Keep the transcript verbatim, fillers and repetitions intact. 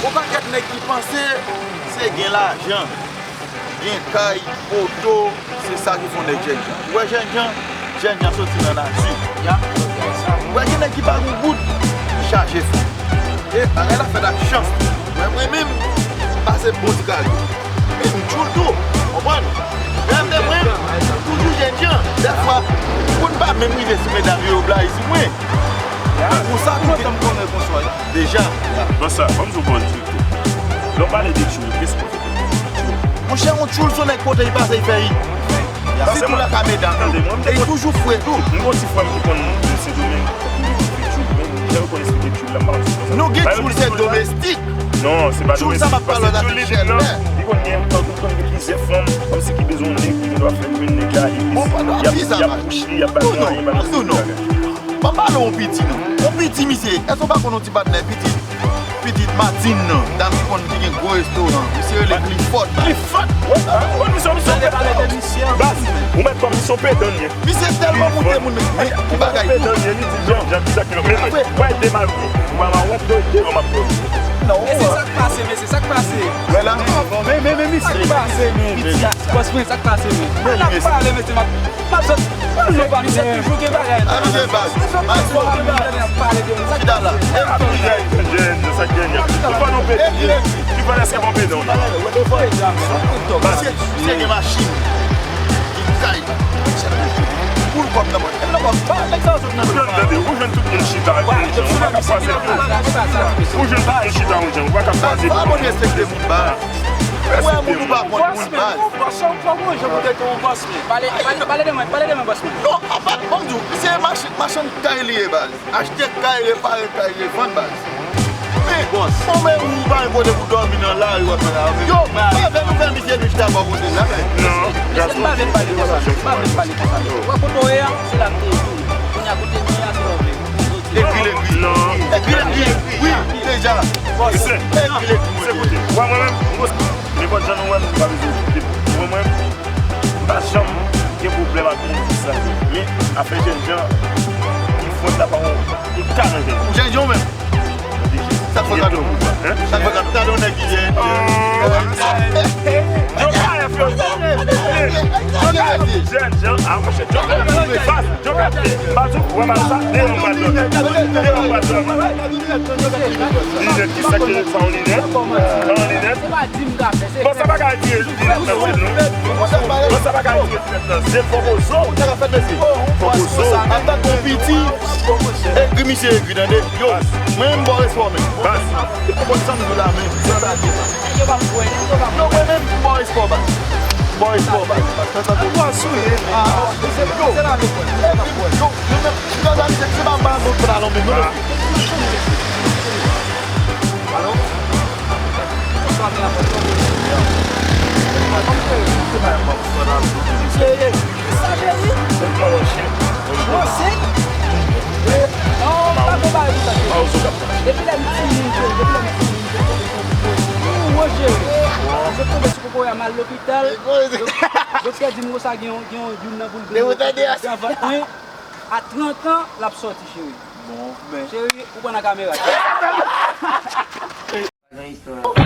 Yon pakèt nèg ki panse se gen lajan, gen kay, oto, se sa ki fè yon nèg jènjan. Ou wè jènjan? Jènjan soti nan nati. Ou wè gen nèg ki pa gen goud, ki chaje fon. E bagay la fèt ak chans. Ou wè mwen menm, m pase bon ti kari. Men m tchoul tou, konprann? Menm de mwen, m toujou jènjan. Dèfwa, pou n pa menm rive sou medam yo, yo blayi sou mwen. Konsa tou. Kontan m konnen bonswa. Deja. Bonswa, ban m di w bòn di tou. Lè w pale de tchoul, kisa w fè? Monchè, yon tchoul se yon nèg kote li pase, li fè hit. Sitou la ka medam yo. E li toujou fre tou. M gon ti frè m ki konn Sendomeng, li di tchoul, men jan yo konn esplike tchoul la, m pa konn si konsa. Nou gen tchoul se domestik. Non, se pa domestik, paske tchoul li di nan, li konn gen, li konn gen plizyè fanm, kòmsi ki bezwen yon nèg, li gen dwa fè grenn nèg la, epi y ap, y ap bouch li, y ap ba li mwayen, ba li tout bagay. M ap pale yon piti non. Yon piti misye, èske w pa konn yon ti patnè piti? Pitit Matin nan, dam ki konn ki gen gwo restoran. Misye rele Clifford. Clifford? Wi, wi, misye, misye. Baz, ou mèt kòm misye yon pedan li ye. Misye tèlman moute moun, men ki bagay. Pedan li ye, li di, Jan, Jan, ki sa ki lòk. Men, mwen, demal, mwen, mwen, wè, do, do, mwen, mwen. Non, e se sa k pase, men se sa k pase. Wè la. Men, men, men, misye. Sa k pase, men? Bòs mwen, sa k pase, men? An ap pale, mesye, m ap M ap sot. Misye toujou gen bagay. Misye toujou gen bagay. Chita la. Misye gen machin. Gen kay. Poul kòb nan mwen. Nan kòb pa nèg sa sot nan. Ou jwenn tout moun chita. Ou pa ka kwaze. Ou jwenn tout moun chita, ou pa ka kwaze. Ou wè moun ou pa konn moun baz. Bòs, ou pran yon jan pou te yon bòs. Pale, pale, pale de mwen, pale de mwen, bòs mwen. Non, apa, ban m di w, se machann, machann kay li ye, baz. Achte kay, repare kay, revann, baz. Men, bòs, bon, men ou pa gen kote pou dòmi nan lari, w ap pale avè m. Yo, pa vle nou fè misye nou chita bò kote la, men. Non, gason. M pa vle pale konsa, m pa vle pale konsa. Ou wè kote w ye a, se la m te ye tou. Kounye a kote m ye a, se la w vle. Egri, egri. Non. Egri, egri. Wi, deja. Bòs, egri, egri. Koute, ou wè mwen menm, m gon Nenpòt jan nou wè m, nou pa bezwen kite m. Mwen, mwen, m pa janm gen pwoblèm ak moun ki sanble. Men, afè jènjan, ki fwèt la pa yon, yon ka nan jènjan. Ou jènjan ou menm? Sa k fè gade w? Sa k fè gade w? Gade yon nèg ki jènjan. Jènjan, a, monchè, jènjan, baz, jènjan, baz, ou wè mal sa, deyò m pral dòmi. Deyò m pral dòmi. Linèt, kisa ki sa yon linèt? Sa yon linèt? Bon, sa pa ka di linèt nan zye nou. Bon, sa pa ka di linèt nan zye, fò pozo. Fò pozo. Antanke yon piti, egri misye egri, tande. Yo, mwen menm m ba w respè w menm. Baz. Se pou konn sa m di w la, men, sa ta di. Yo, mwen menm m ba w respè w, baz. M ba w respè w, baz. Yo, yo, yo, menm, se pa mal nou pran non, men nou. Alo? Bonswa, men apre. Misye ye. Sa cheri? Mwen se. Non, pa konpare pou sa, cheri. Depi lè m timoun, cheri, depi lè m timoun, cheri, mwen, cheri. Mwen tonbe sou kokoye a, m al lopital. Dok-, doktè di m konsa gen yon, gen yon youn nan boul grenn nan vant mwen. A trant an, l ap sòti, cheri. Bon, men. Cheri, ou pran nan kamera. Nan istwa.